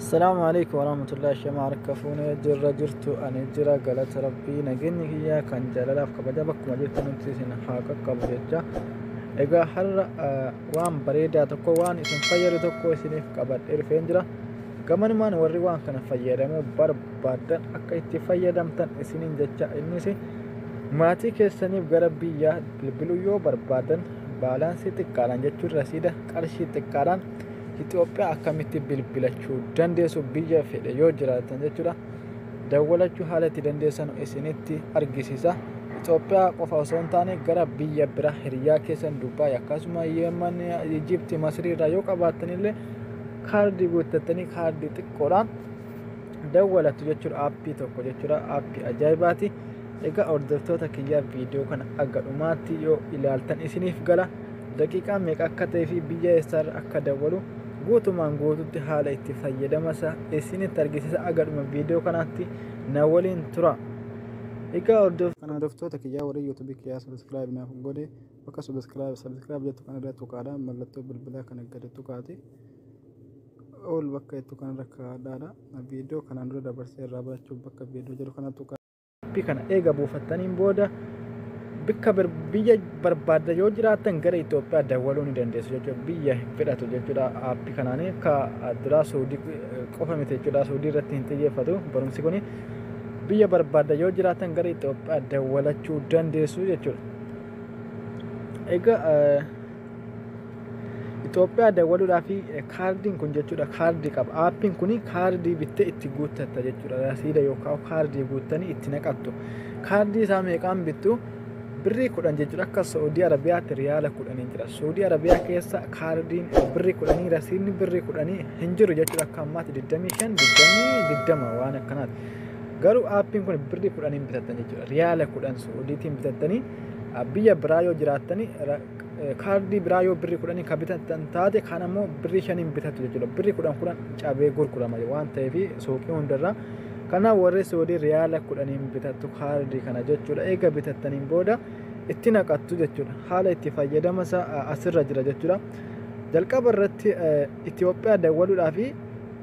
Assalaamu alaikum warahmatullahi. Shama harka fuunee, jirra jirtu? Ani jira, galata Rabbii. Nageenyi kiyyaa kan jaalalaaf kabaja bakkuma jirtanitti isin haa qaqqabu jecha. Egaa har'a waan bareedaa tokko, waan isin fayyadu tokko isiniif qabadhee dhufeen jira. Gamanumaan warri waan kana fayyadamuu barbaaddan akka itti fayyadamtan isiniin jecha. Innis maatii keessaniif gara biyyaa bilbiluu yoo barbaadan baalaansii xiqqaadhaan, jechuun rasiida qarshii xiqqaadhaan, Itoophiyaa akkamitti bilbilachuu dandeessu, biyya fedhe yoo jiraatan jechuudha. Dawwalachuu haala itti dandeessan isinitti argisiisa. Itoophiyaa qofa osoo hin taane gara biyya biraa hiriyaa keessan Dubaay, akkasuma Yemen, Ijipti, Masrii irraa yoo qabaattan illee kaardii guuttattanii kaardii xiqqoodhaan dawwalattu jechuudha. Aappii tokko jechuudha. Aappii ajaa'ibaati. Egaa hordoftoota kiyyaa, viidiyoo kana aga dhumaatti yoo ilaaltan isiniif gala. Daqiiqaa meeqa akka ta'ee fi biyya eessaarra akka dawwalu guutumaan guututti haala itti fayyadama isaa isinitti argisiisa. Aga dhuma viidiyoo kanaatti na waliin tura. Egaa Hordoftoota kiyyaa, warri yuutuubii kiyyaa subscribe naaf godhe, bakka subscribe jettu kana irra tuqaadha. Mallattoo bilbilaa kana gadi tuqaati. Ol bakka jettu kanarra kaa'adhaadha. Viidiyoo kanaan dura dabarsee irraa barachuuf bakka viidiyoo jedhu kana tuqaa. Aappii kana eega buufattaniin booda bikka biyya barbaadda yoo jiraattan gara Itoophiyaa dawwaluu ni dandeessu jechuudha. Biyya hin fedhatu jechuudha. Aappii kanaan akka duraa Suudii qofa miti jechuudha. Suudii irratti hin xiyyeeffatu barumsi kuni. Biyya barbaadda yoo jiraattan gara Itoophiyaa dawwalachuu dandeessu jechuudha. Egaa Itoophiyaa dawwaluudhaaf kaardiin kun jechuudha, kaardii qaba. Aappiin kun kaardii bittee itti guuttatta jechuudha. Rasiida yookaan kaardii guuttanii itti naqattu. Kaardii isaa meeqaan bittu? Birrii 10 jechuudha. Akka Saudii Arabiyaatti riyaala 10 jira. Saudii Arabiyaa keessa kaardiin birrii 10, rasiidni birrii 10 hin jiru jechuudha. Akka ammaatti 25, 20, 20 waan akkanaati. Garuu aappiin kun birrii 10n bitattan jechuudha. Riyaala 10 Saudiitiin bitattanii biyya biraa yoo jiraattanii kaardii biraa yoo birrii 10 kan bitatan taate, kan ammoo birrii 5n bitatu jechuudha. Birrii 10 10 cabee gurgurama waan ta'eef suuqii hundarraa. Kanaaf warri Saudii riyaala 10n bitattu kaardii kana jechuudha. Eega bitattaniin booda itti naqattu jechuudha. Haala itti fayyadama isaa asirra jira jechuudha. Jalqaba irratti Itoophiyaa dawwaluudhaaf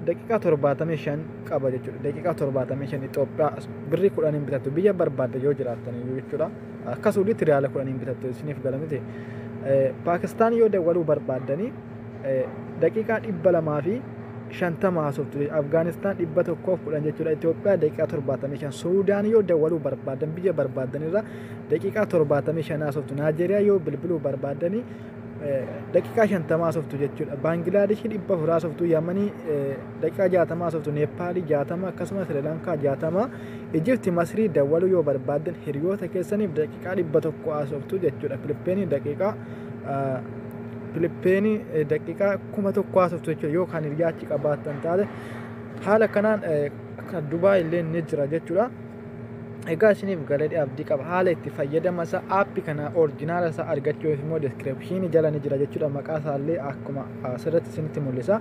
daqiiqaa 75 qaba jechuudha. Daqiiqaa 75 Itoophiyaa birrii 10n bitattu biyya barbaadde yoo jiraattan jechuudha. Akka Suudiitti riyaala 10n bitattu, isiniif gala miti? Paakistaan yoo dawwaluu barbaaddanii daqiiqaa 250 haasoftu. Afgaanistaan 110 jechuudha. Itoophiyaa daqiiqaa 75. Suudaan yoo dawwaluu barbaadan biyya barbaadan irraa daqiiqaa 75 haasoftu. Naajeeriyaa yoo bilbiluu barbaaddanii daqiiqaa 50 haasoftu jechuudha. Baangilaadeeshii 400 haasoftu. Yamanii daqiiqaa 60 haasoftu. Neepaalii 60, akkasumas Sirilaankaa 60. Ijipti, Masrii dawwaluu yoo barbaadan hiriyoota keessaniif daqiiqaa 100 haasoftu jechuudha. Filippeenii daqiiqaa 1000 haasoftu jechuudha yoo kan hiriyaa achi qabaattan taate. Haala kanaan akka Dubaay illee ni jira jechuudha. Egaa isiniif galee abdii qaba. Haala itti fayyadama isaa, aappii kana orjinaala isaa argachuuf immoo description jala ni jira jechuudha. Maqaa isaallee akkuma asirratti isinitti mul'isa.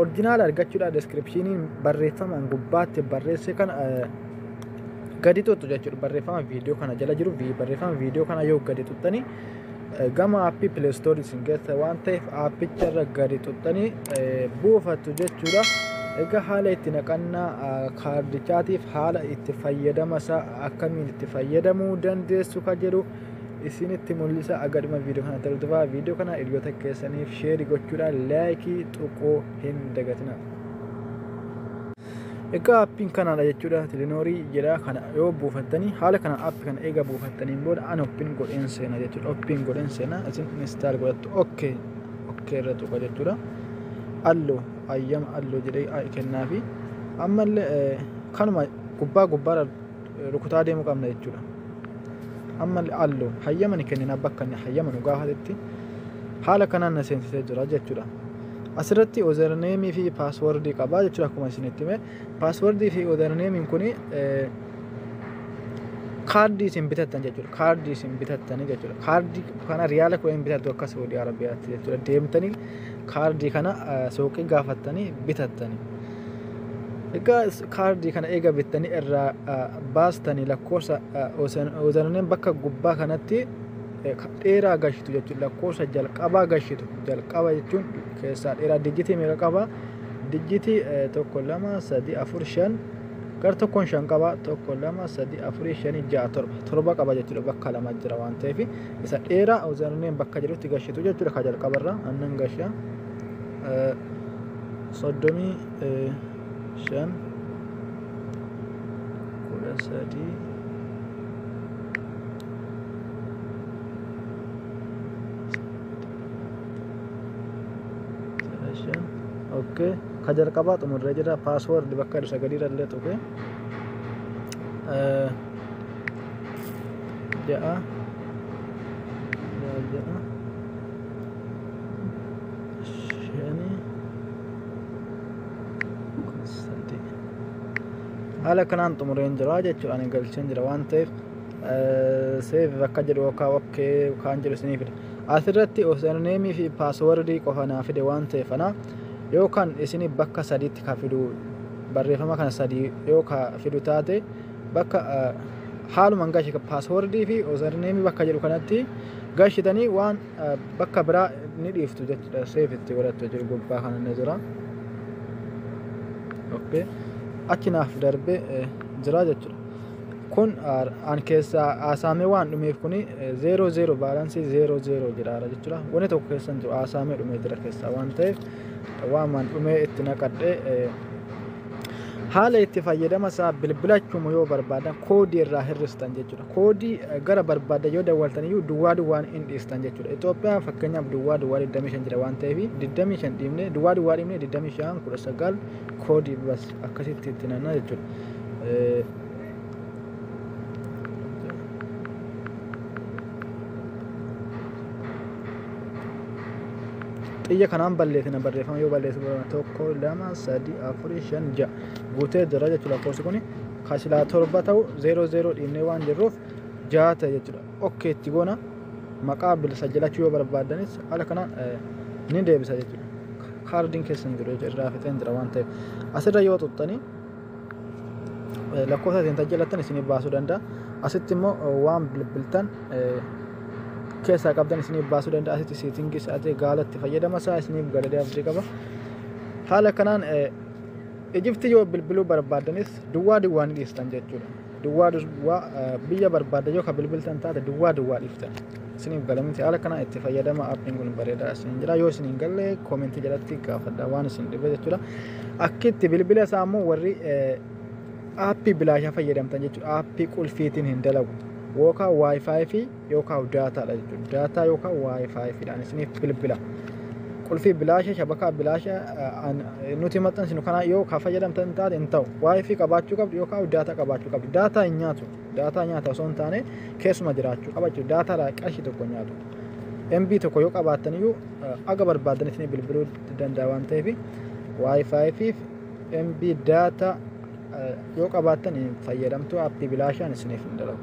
Orjinaala argachuudhaaf descriptioniin barreeffamaan gubbaatti barreesse kana gadi xuxxu jechuudha. Barreeffama viidiyoo kana jala jiru, barreeffama viidiyoo kana yoo gadi xuxxanii gama aappii Play Store isin geessa waan ta'eef aappicha irra gadi xuxxanii buufattu jechuudha. Egaa haala itti naqannaa kaardichaatiif haala itti fayyadama isaa akkamiin itti fayyadamuu dandeessu ka jedhu isinitti mul'isa. Aga dhuma viidiyoo kana hordofaa. Viidiyoo kana hiriyoota keessaniif share gochuudhaan like tuquu hin dagatina. Egaa aappiin kanaadha jechuudha. Telenoorii jedha. Kana yoo buufattanii, haala kana aappii kana eega buufattaniin booda an open godheen seena jechuudha. Open godheen seena, isin install godhattu. Okay irra tuqa jechuudha. Allow, ayyama allow jedhee kennaafi ammallee kanuma gubbaa gubbaarra rukutaa deemuu qabna jechuudha. Ammallee allow, hayyama ni kennina bakka inni hayyama nu gaafatetti. Haala kanaan na seensisee jira jechuudha. Asirratti username fi password qabaa jechuudha. Akkuma isinitti hime, password fi username kun kaardii isin bitattan jechuudha. Kaardii isin bitattanii jechuudha. Kaardii kana riyaala 10 bitattu akka Saudi Arabiyaatti jechuudha. Deemtanii kaardii kana suuqii gaafattanii bitattanii. Egaa kaardii kana eega bittanii irraa baastanii lakkoofsa username bakka gubbaa kanatti dheeraa gashitu jechuudha. Lakkoofsa jalqabaa gashitu. Jalqaba jechuun keessaa dheeraa dijitii meeqa qaba? Dijitii 1 2 3 4 5 gar tokkoon 5 qaba. 1 2 3 4 5 6 7 7 qaba jechuudha. Bakka lama jira waan ta'eef isa dheeraa username bakka jedhutti gashitu jechuudha. Ka jalqabarra annan gasha 35 13 5. Okay, ka jalqabaa xumurree jira. Password bakka jedhu sagaliirra illee tuqe 6 6 5 3. Haala kanaan xumureen jira jechuudha. Ani galcheen jira waan ta'eef save bakka jedhu yookaan okay kan jedhu isinii fida. Asirratti username fi passwordii qofa naa fide waan ta'eef ana yookaan isinii bakka sadiitti ka fidu barreeffama kana sadii yoo ka fidu taate bakka haalumaan gashi passwordii fi username bakka jedhu kanatti gashitanii waan bakka biraa ni dhiiftu jechuudha. Save itti godhattu jechuudha. Gubbaa kana ni jira. Okay, achi naaf darbee jira jechuudha. Kun an keessaa haasaamee waan dhumeef kuni 00 balance 00 jiraara jechuudha. Wanni tokko keessa hin jiru, haasaamee dhumee jira keessaa waan ta'eef waan dhumee itti naqadhee. Haala itti fayyadama isaa bilbilachuma yoo barbaadan koodii irraa hir'istan jechuudha. Koodii gara barbaadan yoo dawwaltan iyyuu duwwaa duwwaan hin dhiistan jechuudha. Itoophiyaa fakkeenyaaf duwwaa duwwaa 25 jira waan ta'eef 25 dhiibnee, duwwaa duwwaa dhiibnee, 25 19 koodii bas akkasitti itti nanna jechuudha. Xiyya kanaan balleessina barreeffama yoo balleessu 1 2 3 4 5 6 guutee jira jechuudha. Lakkoofsi kun kasilaa 7 ta'u 00 dhiibnee waan jirruuf 6 ta'e jechuudha. Okay itti goona. Maqaa bilisa jalachuu yoo barbaadanis haala kanaan ni deebisa jechuudha. Kaardiin keessa hin jiru jechuudha, irraa fixeen jira waan ta'eef. Asirra yoo xuxxanii lakkoofsa isin tajaajilattan isiniif baasuu danda'a. Asitti immoo waan bilbiltan keessaa qabdan isiniif baasuu danda'a. Asitti setting sa'atee gaalatti fayyadama isaa isiniif galadee abdii qaba. Haala kanaan Ijiptii yoo bilbiluu barbaadanis duwwaa duwwaa ni dhiistan jechuudha. Duwwaa duwwaa biyya barbaaddan yoo ka bilbiltan taate duwwaa duwwaa dhiiftan. Isiniif galamti haala kanaan itti fayyadama. Aappiin kun bareedaa isin jira. Yoo isin hin galle comment jalatti gaafadha waan isin dhibe jechuudha. Akkitti bilbila isaa immoo warri aappii bilaashaa fayyadamtan jechuudha. Aappii qulfiitiin hin dalagu. Yookaan WiFi fi yookaan daataadha jechuudha. Daataa yookaan WiFi fiidhaan isiniif bilbila. Qulfii bilaasha, shabakaa bilaasha nuti maxxansinu kana yoo ka fayyadamtan taate hin ta'u. WiFi qabaachuu qabdu yookaan daataa qabaachuu qabdu. Daataa hin nyaatu. Daataa nyaata osoo hin taane keessuma jiraachuu qaba jechuudha. Daataadhaa qarshii tokko nyaatu. MB tokko yoo qabaattan iyyuu aga barbaadan isin bilbiluu danda'a waan ta'eef WiFi fi MB daataa yoo qabaattan hin fayyadamtu, aappii bilaashaan isiniif hin dalagu.